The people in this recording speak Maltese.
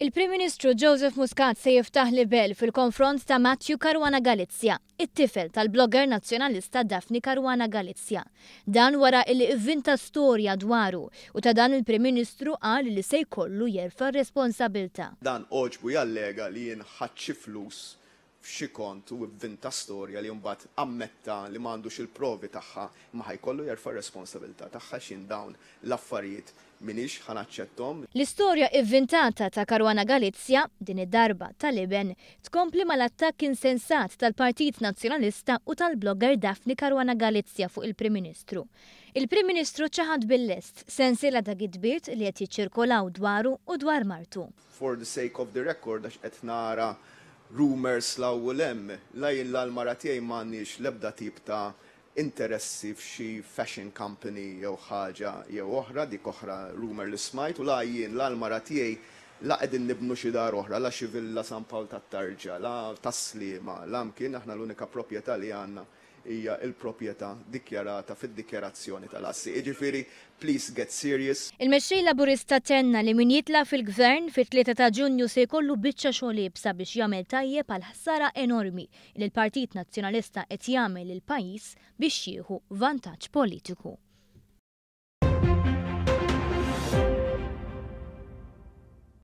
Il-Prim Ministru Joseph Muscat se jiftaħ libell fil-konfront ta' Matthew Caruana Galizia, it-tifel tal-blogger nazzjonalista Daphne Caruana Galizia. Dan wara illi ivvinta storja dwaru u ta' dan il-Prim Ministru qal li se jkollu jerfa' r-responsabilità. Dan għoġbu jallega li jien ħadt xi flus f'xi kont u ivvinta storja li mbagħad ammetta li m'għandux il-provi tagħha, imma ħa jkollu jerfa' r-responsabilità tagħha għax jien dawn l-affarijiet m'iniex ħa naċċetthom. L-istorja ivvintata ta' Caruana Galizia, din id-darba tal-iben, tkompli mal-attakk insensat tal-Partit Nazzjonalista u tal-blogger Daphne Caruana Galizia fuq il-Prim Ministru. Il-Prim Ministru ċaħad bil-lest sensiela ta' gidbiet li qed jiċċirkolaw dwaru u dwar martu. For the sake of the record għax qed nara rumours 'l hawn u 'l hemm, la jien la l-mara tiegħi m'għandniex l-ebda tip ta' interessi f'xi fashion company jew ħaġa jew oħra, dik oħra rumour li smajt, u la jien la l-mara tiegħi la qegħdin nibnu xi dar oħra, la xi villa San Pawl tat-Tarġa, la Tas-Sliema, la mkien, aħna l-unika proprjetà li għandna hija l-proprjetà dikjarata fid-dikjarazzjoni tal-assi. Jiġifieri, please get serious. Il-Mexxej Laburista tenna li min jitla' fil-Gvern fit-3 ta' Ġunju se jkollu biċċa xogħol iebsa biex jagħmel tajjeb għall-ħsara enormi li l-Partit Nazzjonalista qed jagħmel lill-pajjiż biex jieħu vantaġġ politiku.